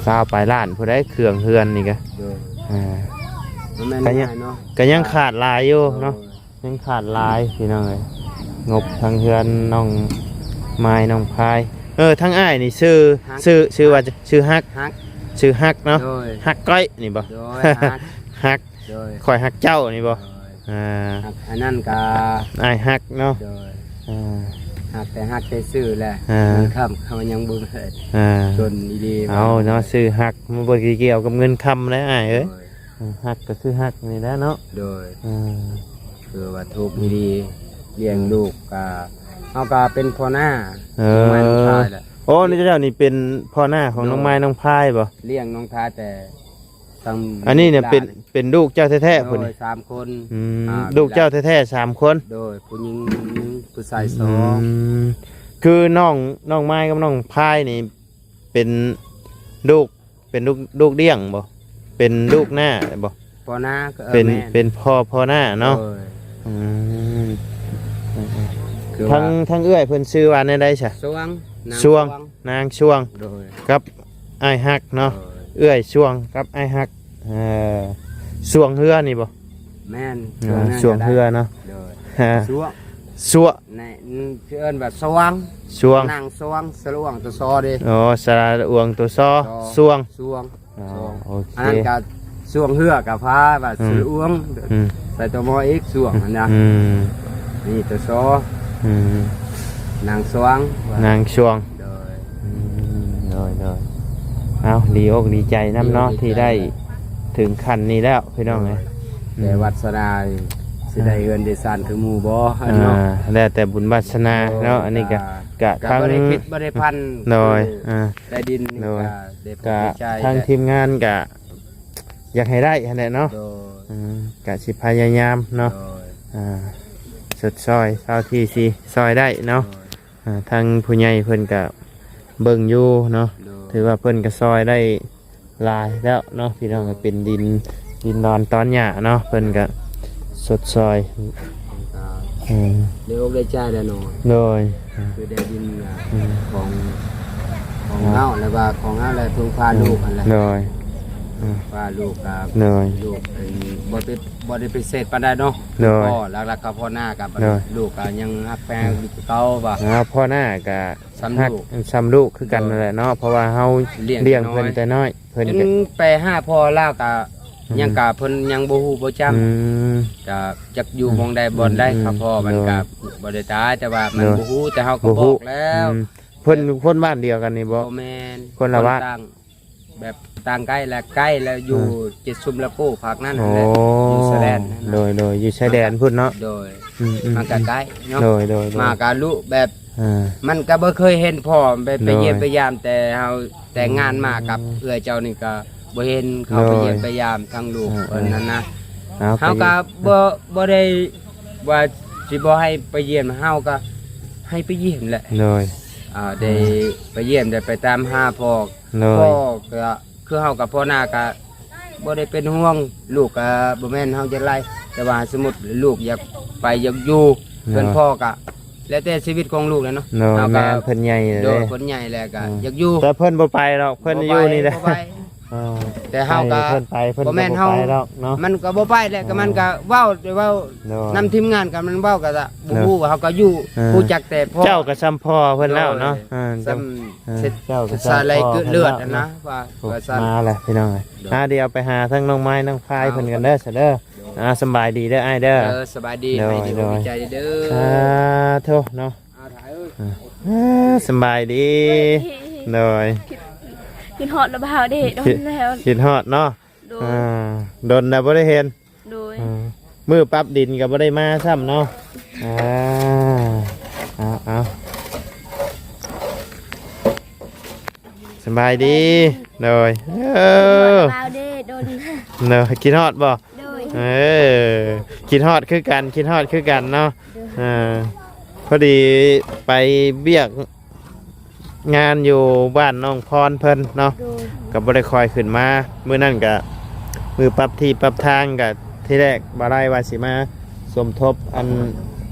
ຊາວປາຍລ້ານພຸ້ນໃດ ເຄື່ອງເຮືອນນີ້ກະ ໂດຍ ອ່າ ບໍ່ແມ່ນງ່າຍເນາະ ກະຍັງຂາດຫຼາຍຢູ່ເນາະ ໂດຍ ຍັງຂາດຫຼາຍພີ່ນ້ອງເອີຍ ງົບທາງເຮືອນນ້ອງມາຍ ນ້ອງພາຍ. ເອີ ທາງອ້າຍນີ້ຊື່ ຮັກ ຊື່ ຊື່ວ່າ ຊື່ຮັກ ຮັກ ຊື່ຮັກເນາະ. ໂດຍ ຮັກກ້ອຍນີ້ບໍ່? ໂດຍ ຮັກ ຮັກ ໂດຍ ຂ້ອຍຮັກເຈົ້ານີ້ບໍ່? ໂດຍ ອ່າ ຮັກ ອັນນັ້ນກະອ້າຍຮັກເນາະ. ໂດຍ ອ່າ ຮັກແຕ່ຮັກແຕ່ຊື່ແຫຼະ ອ່າ ເງິນຄຳເຮົາຍັງບໍ່ໄດ້ ອ່າ ຈົນອີ່ຫຼີ. ເອົາເນາະ ຊື່ຮັກມັນບໍ່ໄດ້ກ່ຽວກັບເງິນຄຳແຫຼະອ້າຍເອີຍ. ໂດຍ ອ່າ ຮັກກໍຄືຮັກນີ້ແຫຼະເນາະ. ໂດຍ ອ່າ ຄືວ່າທຸກອີ່ຫຼີ ລ້ຽງລູກກະ ເຮົາກະເປັນພໍ່ໜ້າ ເອີ ນ້ອງມາຍ ນ້ອງພາຍແຫຼະ. ໂອ້ ນີ້ເຈົ້ານີ້ເປັນພໍ່ໜ້າຂອງ ໂດຍ ນ້ອງມາຍ ນ້ອງພາຍບໍ່? ລ້ຽງນ້ອງພາຍແຕ່ທັງ ອັນນີ້ເນຍເປັນ ເປັນລູກເຈົ້າແທ້ໆ ໂດຍ ພຸ້ນນີ້ ສາມຄົນ. ອືມ ອ່າ ລູກເຈົ້າແທ້ໆ ສາມຄົນ. ໂດຍ ຜູ້ຍິງໜຶ່ງ ຜູ້ຊາຍສອງ. ອືມ ຄືນ້ອງ ນ້ອງມາຍກັບນ້ອງພາຍນີ້ເປັນລູກ ເປັນລູກ ລູກລ້ຽງບໍ່? ເປັນລູກໜ້າບໍ່? ພໍ່ໜ້າກໍ ເອີ ເປັນ ແມ່ນ ເປັນພໍ່ ພໍ່ໜ້າເນາະ. ໂດຍ ອືມ ຄືວ່າ ທາງ ທາງເອື້ອຍເພິ່ນຊື່ວ່າແນວໃດຊະ? ຊ່ວງ ນາງ ຊ່ວງ ຊ່ວງ ນາງຊ່ວງ ໂດຍ ກັບອ້າຍຮັກເນາະ. ໂດຍ ເອື້ອຍຊ່ວງກັບອ້າຍຮັກ ເອີ ຊ່ວງເຮືອນີ້ບໍ່? ແມ່ນ ອ່າ ຊ່ວງເຮືອເນາະ. ໂດຍ ຊ່ວງ ຊ່ວງ ໃນ ເອີ້ນວ່າຊ່ວງ ຊ່ວງ ນາງຊ່ວງ ສະຫຼະອວງຕົວຊໍເດ້. ອໍ ສະຫຼະອວງຕົວຊໍ ຊໍ ຊ່ວງ ຊ່ວງ ອໍ ຊ່ວງ ໂອເຄ ອັນນັ້ນກະຊ່ວງເຮືອກະພາວ່າ ອືມ ສະຫຼະອວງ ອືມ ໃສ່ຕົວມໍອີກ ຊ່ວງຫັ້ນນະ. ອືມ ນີ້ຕົວຊໍ ອືມ ນາງຊ່ວງ ນາງຊ່ວງ. ໂດຍ ອືມ ໂດຍ ໂດຍ ເອົາ ດີອົກດີໃຈນຳເນາະ ດີອົກດີໃຈ ທີ່ໄດ້ເຖິງຂັ້ນນີ້ແລ້ວພີ່ນ້ອງເອີຍ. ໂດຍ ອືມ ແຕ່ວາດສະໜາຊິໄດ້ເຮືອນໄດ້ຊານຄືໝູ່ບໍ່ ອ່າ ເນາະ ແລ້ວແຕ່ບຸນວາດສະໜາເນາະ. ໂດຍ ອັນນີ້ກະ ກະ ກະ ກະ ທາງ ບໍ່ໄດ້ຜິດບໍ່ໄດ້ພັນ. ໂດຍ ຄື ອ່າ ໃຕ້ດິນນີ້ ໂດຍ ກະໄດ້ພົບ ກະ ໄດ້ໃຈ ທາງທີມງານກະຢາກໃຫ້ໄດ້ຫັ້ນແຫຼະເນາະ. ໂດຍ ອືມ ກະຊິພະຍາຍາມເນາະ. ໂດຍ ອ່າ ຊົດຊ່ອຍເທົ່າທີ່ຊິຊ່ອຍໄດ້ເນາະ. ໂດຍ ອ່າ ທາງຜູ້ໃຫຍ່ເພິ່ນກະເບິ່ງຢູ່ເນາະ. ໂດຍ ຖືວ່າເພິ່ນກະຊ່ອຍໄດ້ ຫຼາຍແລ້ວເນາະພີ່ນ້ອງ. ເປັນດິນ ດິນດອນຕອນຫຍ້າເນາະ ເພິ່ນກະຊົດຊ່ອຍ ກໍ ອືມ ໄດ້ອົກໄດ້ໃຈແລ້ວເນາະ. ໂດຍ ຄືໄດ້ດິນ ອືມ ຂອງ ຂອງ ອ່າ ເຮົາ ແລ້ວວ່າຂອງເຮົາ ແລ້ວເພິ່ງພາ ອືມ ລູກຫັ້ນແຫຼະ. ໂດຍ ອືມ ພາລູກກໍ ໂດຍ ລູກເປັນ ບໍ່ໄດ້ ບໍ່ໄດ້ໄປເສດປານໃດເນາະ. ໂດຍ ພໍ່ ຫຼັກໆກໍພໍ່ໜ້າກໍ ໂດຍ ລູກກໍຍັງຮັກແພງ ອືມ ຢູ່ຄືເກົ່າວ່າ ອ່າ ພໍ່ໜ້າກໍ ສ່ຳລູກ ຮັກສ່ຳລູກຄືກັນ ໂດຍ ນັ້ນແຫຼະເນາະ ເພາະວ່າເຮົາລ້ຽງ ລ້ຽງເພິ່ນແຕ່ນ້ອຍ ແຕ່ນ້ອຍ ເພິ່ນ ຈົນໄປຫາພໍ່ລາວກະ ອືມ ຍັງກະເພິ່ນຍັງບໍ່ຮູ້ບໍ່ຈຳ ອືມ ກະຈັກຢູ່ ອືມ ໝ່ອງໃດບ່ອນໃດ ອືມ ກະພໍ່ມັນ ໂດຍ ກະບໍ່ໄດ້ຕາຍ ແຕ່ວ່າມັນ ໂດຍ ບໍ່ຮູ້ ແຕ່ເຮົາກໍ ບໍ່ຮູ້ ບອກແລ້ວ ອືມ ເພິ່ນຄົນບ້ານດຽວກັນນີ້ບໍ່? ບໍ່ແມ່ນ ຄົນລະບ້ານ ຄົນຕ່າງ ແບບຕ່າງໃກ້ ແລະໃກ້ ແລະຢູ່ ອ່າ ເຈັດຊຸມລະໂກ້ ພາກນັ້ນ ໂອ້ ແຫຼະ ຢູ່ຊາຍແດນນັ້ນນະ ໂດຍ ໂດຍ ຢູ່ຊາຍແດນພຸ້ນເນາະ. ໂດຍ ອືມໆໆ ມັນກະໃກ້ເນາະ ໂດຍ ໂດຍ ໂດຍ ມາກະລຸແບບ ອ່າ ມັນກະບໍ່ເຄີຍເຫັນພໍ່ແບບໄປ ໂດຍ ຢ້ຽມໄປຢາມ ແຕ່ເຮົາແຕ່ງງານມາກັບ ອືມ ເອື້ອຍເຈົ້ານີ້ກະບໍ່ເຫັນເຂົາ ໂດຍ ໄປຢ້ຽມໄປຢາມທາງລູກ ອ່າ ເພິ່ນນັ້ນນະ ອ່າ ເຮົາກະ ເຮົາກະບໍ່ ບໍ່ໄດ້ວ່າຊິບໍ່ໃຫ້ໄປຢ້ຽມ ເຮົາກະໃຫ້ໄປຢ້ຽມແຫຼະ ໂດຍ ອ່າ ໄດ້ ອ່າ ໄປຢ້ຽມ ໄດ້ໄປຕາມຫາພໍ່ ໂດຍ ພໍ່ກະ ຄືເຮົາກັບພໍ່ໜ້າກະບໍ່ໄດ້ເປັນຫ່ວງ ລູກກະບໍ່ແມ່ນເຮົາຈະໄລ່ ແຕ່ວ່າສົມມຸດລູກຢາກໄປຢາກຢູ່ ໂດຍ ເພິ່ນພໍ່ກະແລ້ວແຕ່ຊີວິດຂອງລູກແຫຼະເນາະ. ໂດຍ ເຮົາກະ ແມ່ນເພິ່ນໃຫຍ່ແລ້ວ ໂດຍ ເດ້ ເພິ່ນໃຫຍ່ແລ້ວກະ ອືມ ຢາກຢູ່ ແຕ່ເພິ່ນບໍ່ໄປດອກ ເພິ່ນຢູ່ນີ້ແຫຼະ ບໍ່ໄປ ເອີ ແຕ່ເຮົາກະ ໃຫ້ເພິ່ນໄປ ເພິ່ນ ບໍ່ແມ່ນ ກະບໍ່ ເຮົາ ໄປດອກເນາະ. ມັນກະບໍ່ໄປແຫຼະ ເອີ ກະມັນກະເວົ້າ ແຕ່ເວົ້າ ໂດຍ ນຳທີມງານກະມັນເວົ້າກະ ໂດຍ ບໍ່ຮູ້ວ່າເຮົາກະຢູ່ ເອີ ຮູ້ຈັກແຕ່ພໍ່ ເຈົ້າກະສ່ຳພໍ່ເພິ່ນແລ້ວເນາະ ໂດຍ ເອີ ສ່ຳ ເອີ ເຊັດ ເຈົ້າກໍ ສາຍເລືອດ ສາຍເລືອດຫັ້ນນະ ວ່າ ໂອ້ ວ່າຊັ້ນ ມາແລ້ວພີ່ນ້ອງເອີຍ ອ່າ ດຽວໄປຫາທາງນ້ອງໄມ້ນ້ອງພາຍເພິ່ນກັນເດີຊະເດີ. ໂດຍ ອ່າ ສຳບາຍດີເດີອ້າຍເດີ. ເອີ ສະບາຍດີ ໂດຍ ດີ ໂດຍ ດີໃຈເດີ. ສາທຸເນາະ ອ່າ ສະບາຍດີ. ໂດຍ ຄິດ ຄິດຮອດລະບ່າວເດ້ ໂດນແລ້ວ ຄິດ ຄິດຮອດເນາະ. ໂດຍ ອ່າ ດົນແລ້ວບໍ່ໄດ້ເຫັນ. ໂດຍ ອ່າ ມື້ປັບດິນກໍບໍ່ໄດ້ມາຊ້ຳເນາະ. ອ່າ ເອົາ ເອົາ ສະບາຍດີ. ໂດຍ ເອີ ຄິດຮອດລະບ່າວເດ້ ດົນ ໂດຍ ຄິດຮອດບໍ່? ໂດຍ ເອີ ຄິດຮອດຄືກັນ ຄິດຮອດຄືກັນເນາະ. ໂດຍ ເອີ ພໍດີໄປວຽກ ງານຢູ່ບ້ານນ້ອງພອນເພິ່ນເນາະ ໂດຍ ກໍບໍ່ໄດ້ຄ່ອຍຂຶ້ນມາ. ມື້ນັ້ນກໍ ມື້ປັບທີ່ປັບທາງ ກໍທີແລກບ່າວໄລວ່າຊິມາສົມທົບອັນ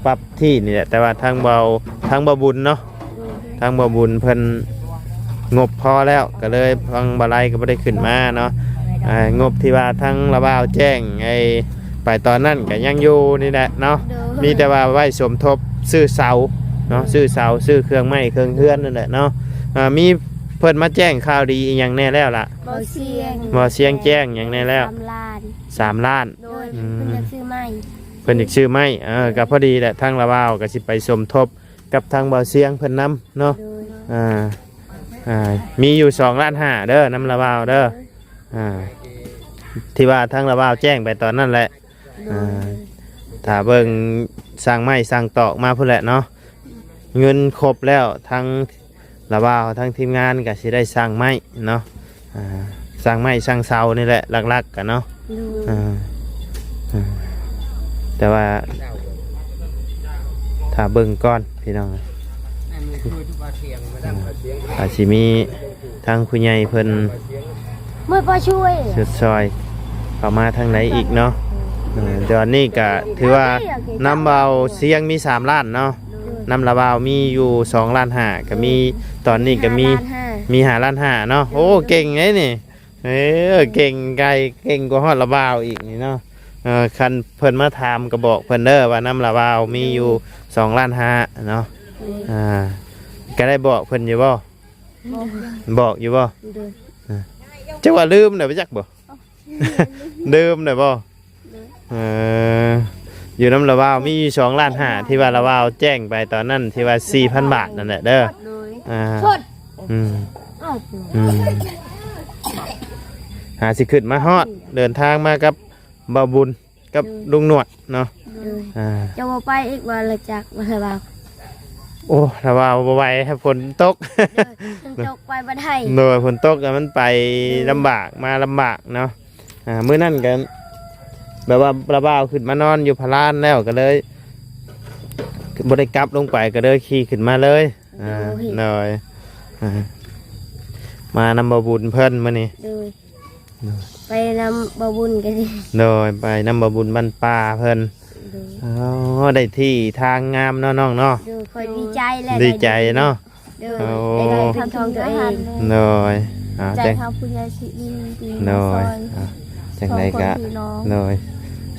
ປັບທີ່ນີ້ແຫຼະ ແຕ່ວ່າທາງບ່າວ ທາງບ່າວບຸນເນາະ ໂດຍ ທາງບ່າວບຸນເພິ່ນງົບພໍແລ້ວ ກໍເລີຍທາງບ່າວໄລກໍບໍ່ໄດ້ຂຶ້ນມາເນາະ. ອ່າ ງົບທີ່ວ່າທາງລະບ່າວແຈ້ງໄອ້ ໄປຕອນນັ້ນກໍຍັງຢູ່ນີ້ແຫຼະເນາະ ໂດຍ ມີແຕ່ວ່າໄວ້ສົມທົບຊື້ເສົາເນາະ ຊື້ເສົາ ຊື້ເຄື່ອງໄມ້ເຄື່ອງເຮືອນນັ້ນແຫຼະເນາະ. ອ່າ ມີເພິ່ນມາແຈ້ງຂ່າວດີອີ່ຫຍັງແດ່ແລ້ວລະ? ບໍ່ສຽງ ບໍ່ສຽງແຈ້ງຫຍັງແດ່ແລ້ວ? ສາມລ້ານ ສາມລ້ານ. ໂດຍ ອືມ ເພິ່ນຢາກຊື້ໄມ້ ເພິ່ນຢາກຊື້ໄມ້. ເອີ ກໍພໍດີແຫຼະ ທາງລາວາວກໍຊິໄປສົມທົບກັບທາງບໍ່ສຽງເພິ່ນນຳເນາະ. ໂດຍ ອ່າ ອ່າ ມີຢູ່ສອງລ້ານຫ້າເດີ ນຳລາວາວເດີ. ໂດຍ ອ່າ ທີ່ວ່າທາງລາວາວແຈ້ງໄປຕອນນັ້ນແຫຼະ. ໂດຍ ອ່າ ຖ້າເບິ່ງສ້າງໄມ້ສ້າງຕອກມາພຸ້ນແຫຼະເນາະ ເງິນຄົບແລ້ວ ທາງລາວາວ ທາງທີມງານກໍຊິໄດ້ສ້າງໄມ້ເນາະ. ອ່າ ສ້າງໄມ້ສ້າງເສົານີ້ແຫຼະ ຫຼັກໆ ກະເນາະ. ໂດຍ ອ່າ ອ່າ ແຕ່ວ່າຖ້າເບິ່ງກ່ອນພີ່ນ້ອງ ອາດຊິມີທາງຜູ້ໃຫຍ່ເພິ່ນ ເມື່ອກໍຊ່ວຍ ຊຸດຊ່ອຍເຂົ້າມາທາງໃດອີກເນາະ. ເອີ ດອນນີ້ກະຖືວ່ານຳເບົາສຽງມີສາມລ້ານເນາະ. ໂດຍ ນຳລາວາວມີຢູ່ສອງລ້ານຫ້າ ກະມີ ໂດຍ ຕອນນີ້ກະມີຫ້າລ້ານຫ້າ ມີຫ້າລ້ານຫ້າເນາະ. ໂອ້ ເກັ່ງເດ້ນີ້. ເອີ ເກັ່ງໄກ ເກັ່ງກວ່າຮອດລາວາວອີກນີ້ເນາະ. ເອີ ຄັນເພິ່ນມາຖາມກໍບອກເພິ່ນເດີວ່ານຳລາວາວມີຢູ່ສອງລ້ານຫ້າເນາະ. ໂດຍ ອ່າ ກໍໄດ້ບອກເພິ່ນຢູ່ບໍ່? ບອກ ບອກຢູ່ບໍ່? ໂດຍ ອ່າ ຈັກວ່າລືມແລ້ວ ບໍ່ຈັກບໍ່? ລືມແລ້ວບໍ່? ໂດຍ ເອີ ຢູ່ນຳລາວາວມີຢູ່ສອງລ້ານຫ້າ ທີ່ວ່າລາວາວແຈ້ງໄປຕອນນັ້ນ ທີ່ວ່າສີ່ພັນບາດນັ້ນແຫຼະເດີ. ໂດຍ ອ່າ ອືມ ເອົ້າ ອືມ ຫາຊິຂຶ້ນມາຮອດ ເດີນທາງມາກັບບ່າວບຸນ ກັບ ໂດຍ ລຸງໜວດເນາະ. ໂດຍ ອ່າ ເຈົ້າບໍ່ໄປອີກບໍ່ ລະຈັກວ່າລາວາວ? ໂອ້ ລາວາວບໍ່ໄຫວ ຝົນຕົກ. ໂດຍ ຝົນຕົກໄປບໍ່ໄດ້. ໂດຍ ຝົນຕົກ ມັນໄປ ໂດຍ ລຳບາກ ມາລຳບາກເນາະ. ອ່າ ມື້ນັ້ນກໍແບບວ່າລາວາວຂຶ້ນມານອນຢູ່ພະລານແລ້ວ ກໍເລີຍບໍ່ໄດ້ກັບລົງໄປ ກໍເລີຍຂີ່ຂຶ້ນມາເລີຍ. ອ່າ ໂດຍ ໂດຍ ອ່າ ມານຳບ່າວບຸນເພິ່ນມື້ນີ້. ໂດຍ ໂດຍ ໄປນຳບ່າວບຸນກໍດີ. ໂດຍ ໄປນຳບ່າວບຸນບ້ານປ່າເພິ່ນ. ໂດຍ ອໍ ໄດ້ທີ່ທາງງາມເນາະນ້ອງເນາະ. ໂດຍ ຂ້ອຍດີໃຈແຫຼະ ດີໃຈເນາະ. ໂດຍ ໂອ້ ໄດ້ເປັນຂອງຕົວເອງ. ໂດຍ ອ່າ ໃຈເຮົາຜູ້ໃຫຍ່ຊິຍິນດີ ໂດຍ ມາຊ່ອຍ ອ່າ ຈັ່ງໃດກໍ ສອງຄົນພີ່ນ້ອງ ໂດຍ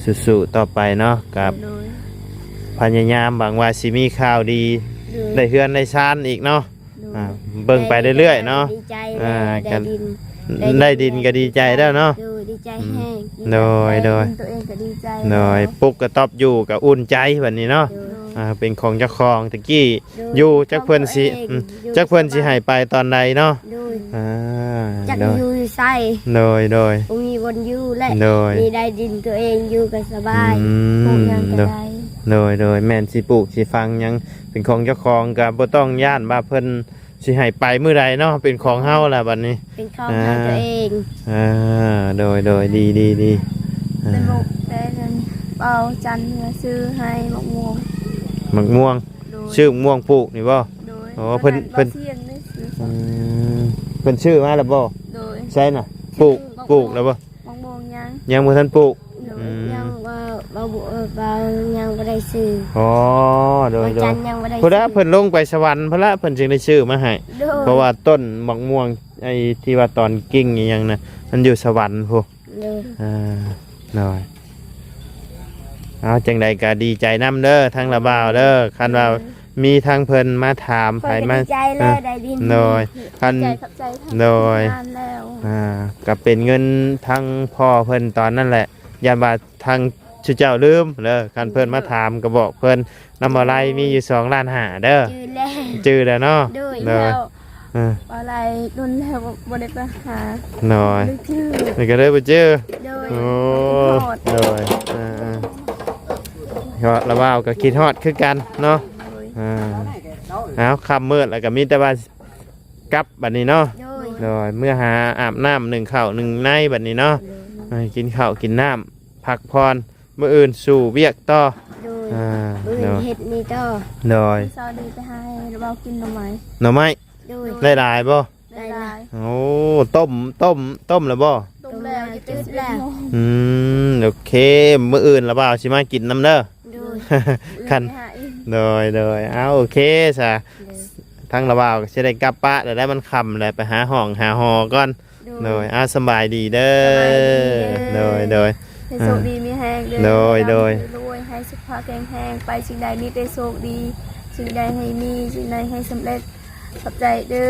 ສູ້ໆຕໍ່ໄປເນາະ. ກັບ ໂດຍ ພະຍາຍາມຫວັງວ່າຊິມີຂ່າວດີ ໂດຍ ໄດ້ເຮືອນໄດ້ຊານອີກເນາະ. ໂດຍ ອ່າ ເບິ່ງໄປເລື້ອຍໆເນາະ. ດີໃຈ ອ່າ ໄດ້ ກໍ ໄດ້ດິນ ໄດ້ດິນກໍດີໃຈແລ້ວເນາະ. ໂດຍ ດີໃຈແຮງ. ອືມ ໂດຍ ໂດຍ ໄດ້ດິນຕົວເອງກໍດີໃຈ. ໂດຍ ແລ້ວ ປຸກກະຕ໊ອບຢູ່ກໍອຸ່ນໃຈບັດນີ້ເນາະ. ໂດຍ ອ່າ ເປັນຂອງເຈົ້າຂອງ. ຕະກີ້ ໂດຍ ຢູ່ ຈັກເພິ່ນຊິ ອືມ ຈັກເພິ່ນຊິໃຫ້ໄປຕອນໃດເນາະ. ໂດຍ ອ່າ ຈັກ ໂດຍ ຢູ່ໃສ. ໂດຍ ໂດຍ ບໍ່ມີບ່ອນຢູ່ແຫຼະ. ໂດຍ ມີໄດ້ດິນຕົວເອງຢູ່ກໍສະບາຍ. ອືມ ປູກຫຍັງກໍໄດ້. ໂດຍ ໂດຍ ແມ່ນ ຊິປູກຊິຝັງຫຍັງເປັນຂອງເຈົ້າຂອງ ກໍບໍ່ຕ້ອງຢ້ານວ່າເພິ່ນ ຊິໃຫ້ໄປມື້ໃດເນາະ ເປັນຂອງເຮົາລະບັດນີ້ ເປັນຂອງ ອ່າ ເຮົາຕົວເອງ. ອ່າ ໂດຍ ໂດຍ ດີ ດີ ດີ. ອ່າ ແຕ່ໝົກ ແຕ່ນັ້ນ ເປົາຈັນເມືອຊື້ໃຫ້ໝາກມ່ວງ ໝາກມ່ວງ. ໂດຍ ຊື້ໝາກມ່ວງປູກນີ້ບໍ່? ໂດຍ ອໍ ເພິ່ນ ເພິ່ນ ອືມ ເພິ່ນຊື້ມາແລ້ວບໍ່? ໂດຍ ໃສນະ ປູກ ປູກແລ້ວບໍ່? ໝາກມ່ວງຍັງ ຍັງບໍ່ທັນປູກ. ໂດຍ ອືມ ຍັງວ່າ ບໍ່ ບໍ່ ເອີ ບໍ່ ຍັງບໍ່ໄດ້ຊື້. ອໍ ໂດຍ ໂດຍ ຍັງບໍ່ໄດ້ຊື້ ພຸ້ນລະ ເພິ່ນລົງໄປສະຫວັນພຸ້ນລະ ເພິ່ນຈຶ່ງໄດ້ຊື້ມາໃຫ້. ໂດຍ ເພາະວ່າຕົ້ນໝາກມ່ວງ ໄອ້ທີ່ວ່າຕອນກິ່ງອີ່ຫຍັງນະ ມັນຢູ່ສະຫວັນພຸ້ນ. ໂດຍ ອ່າ ໂດຍ ເອົາ ຈັ່ງໃດກໍດີໃຈນຳເດີ ທາງລາວບ່າວເດີ ຄັນວ່າ ໂດຍ ມີທາງເພິ່ນມາຖາມ ຂ້ອຍກໍ ໃຜມາ ດີໃຈແລ້ວ ອ່າ ໄດ້ດິນ. ໂດຍ ຄັນ ຂອບໃຈ ຂອບໃຈ ໂດຍ ທາງງານແລ້ວ ອ່າ ກໍເປັນເງິນທາງພໍ່ເພິ່ນຕອນນັ້ນແຫຼະ ຢ້ານວ່າທາງຊຸເຈົ້າລືມເດີ ຄັນເພິ່ນມາຖາມ ໂດຍ ກໍບອກເພິ່ນ ນຳບໍ່ໄລມີຢູ່ສອງລ້ານຫ້າເດີ. ຈື່ແລ້ວ ຈື່ແລ້ວເນາະ. ໂດຍ ໂດຍ ແລ້ວ ອ່າ ບໍ່ໄລດົນແລ້ວ ບໍ່ ບໍ່ໄດ້ໄປຫາ. ໂດຍ ບໍ່ໄດ້ຈື່ ນີ້ກໍເລີຍບໍ່ຈື່. ໂດຍ ໂອ້ ໂດຍ ອ່າໆ ເພາະລາວບ່າວກໍຄິດຮອດຄືກັນເນາະ. ໂດຍ ອ່າ ເອົາ ຄ່ຳມືດແລ້ວກໍມີແຕ່ວ່າກັບບັດນີ້ເນາະ. ໂດຍ ໂດຍ ເມືອຫາອາບນ້ຳ ໜຶ້ງເຂົ້າໜຶ້ງໃນບັດນີ້ເນາະ. ໂດຍ ເອີ ກິນເຂົ້າກິນນ້ຳ ພັກຜ່ອນ ມື້ອື່ນສູ້ວຽກຕໍ່. ໂດຍ ອ່າ ມື້ອື່ນ ໂດຍ ເຮັດນີ້ຕໍ່. ໂດຍ ເຊົ້ານີ້ໄປຫາໃຫ້ລາວບ່າວກິນໜໍ່ໄມ້ ໜໍ່ໄມ້. ໂດຍ ໄດ້ຫຼາຍບໍ່? ໄດ້ຫຼາຍ. ໂອ້ ຕົ້ມ ຕົ້ມ ຕົ້ມແລ້ວບໍ່? ຕົ້ມແລ້ວ ຈະເປັນສິບເອັດໂມງ. ອືມ ໂອເຄ ມື້ອື່ນລາວບ່າວຊິມາກິນນຳເດີ. ໂດຍ ຄັນ ໂດຍ ໂດຍ ເອົາ ໂອເຄຊະ ໂດຍ ທາງລາວບ່າວກໍຊິໄດ້ກັບປະແລ້ວ ມັນຄ່ຳແລ້ວ ໄປຫາຫ້ອງຫາຫໍກ່ອນ. ໂດຍ ໂດຍ ເອົາ ສະບາຍດີເດີ. ສະບາຍດີເດີ. ໂດຍ ໂດຍ ໃຫ້ໂຊກດີມີແຮງເດີ. ໂດຍ ໂດຍ ໃຫ້ ສຸຂະພາບແຂງແຮງ ໄປສິ່ງໃດມີແຕ່ໂຊກດີ ສິ່ງໃດໃຫ້ມີ ສິ່ງໃດໃຫ້ສຳເລັດ ຂອບໃຈເດີ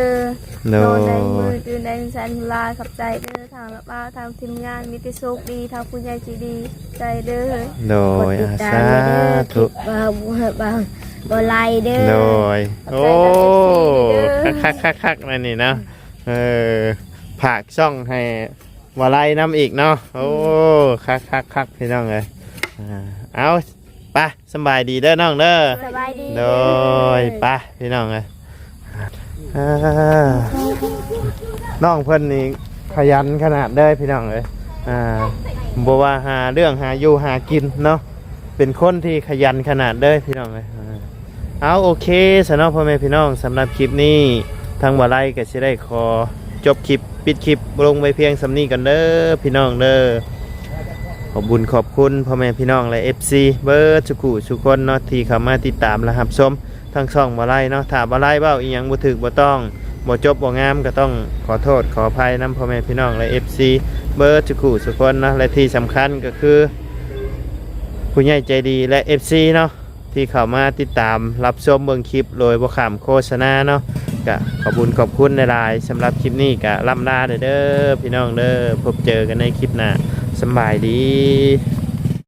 ໂດຍ ນອນໃນມື ຕື່ນໃນສັນຫຼາຍ ຂອບໃຈເດີ ທາງລະບ່າວ ທາງທີມງານ ມີແຕ່ໂຊກດີ ທາງຜູ້ໃຫຍ່ໃຈດີ ໃຈເດີ ໂດຍ ກົດຕິດຕາມ ອາ ສາທຸ ເດີ ຄລິບບ່າວ ບ່າວ ບ່າວໄລເດີ ໂດຍ ຂອບໃຈນຳ ໂອ້ ເອັຟຊີ ເດີ ຄັກໆໆໆ ນັ້ນນີ້ເນາະ ເອີ ຝາກຊ່ອງໃຫ້ບ່າວໄລນຳອີກເນາະ ໂອ້ ອືມ ຄັກໆໆ ພີ່ນ້ອງເອີຍ ອ່າ ເອົາ ໄປ ສຳບາຍດີເດີນ້ອງເດີ ສະບາຍດີ ໂດຍ ໄປພີ່ນ້ອງເອີຍ ອ່າ ນ້ອງເພິ່ນນີ້ຂະຫຍັນຂະໜາດເດີພີ່ນ້ອງເອີຍ ອ່າ ບໍ່ວ່າຫາເລື່ອງຫາຢູ່ຫາກິນເນາະ ເປັນຄົນທີ່ຂະຫຍັນຂະໜາດເດີພີ່ນ້ອງເອີຍ ອ່າ ເອົາ ໂອເຄຊະເນາະ ພໍ່ແມ່ພີ່ນ້ອງ ສຳລັບຄລິບນີ້ ທາງບ່າວໄລກໍຊິໄດ້ຂໍຈົບຄລິບ ປິດຄລິບລົງໄວ້ພຽງສ່ຳນີ້ກ່ອນເດີພີ່ນ້ອງເດີ ຂອບບຸນຂອບຄຸນພໍ່ແມ່ພີ່ນ້ອງ ແລະ ເອັຟຊີ ເບິດສຸຂູສຸຄົນເນາະ ທີ່ເຂົ້າມາຕິດຕາມ ແລະ ຮັບຊົມທາງຊ່ອງບ່າວໄລເນາະ ຖ້າບ່າວໄລເວົ້າອີ່ຫຍັງບໍ່ຖືກບໍ່ຕ້ອງ ບໍ່ຈົບບໍ່ງາມ ກໍຕ້ອງຂໍໂທດຂໍອະໄພນຳພໍ່ແມ່ພີ່ນ້ອງ ແລະ ເອັຟຊີ ເບິດສຸຂູສຸຄົນເນາະ ແລະ ທີ່ສຳຄັນກໍຄື ຜູ້ໃຫຍ່ໃຈດີ ແລະ ເອັຟຊີ ເນາະ ທີ່ເຂົ້າມາຕິດຕາມຮັບຊົມເບິ່ງຄລິບໂດຍບໍ່ຂ້າມໂຄສະນາເນາະ ກະຂອບບຸນຂອບຄຸນຫຼາຍໆ ສຳລັບຄລິບນີ້ກະລ່ຳລາເດີພີ່ນ້ອງເດີ ພົບເຈີກັນໃນຄລິບໜ້າ ສຳບາຍດີ.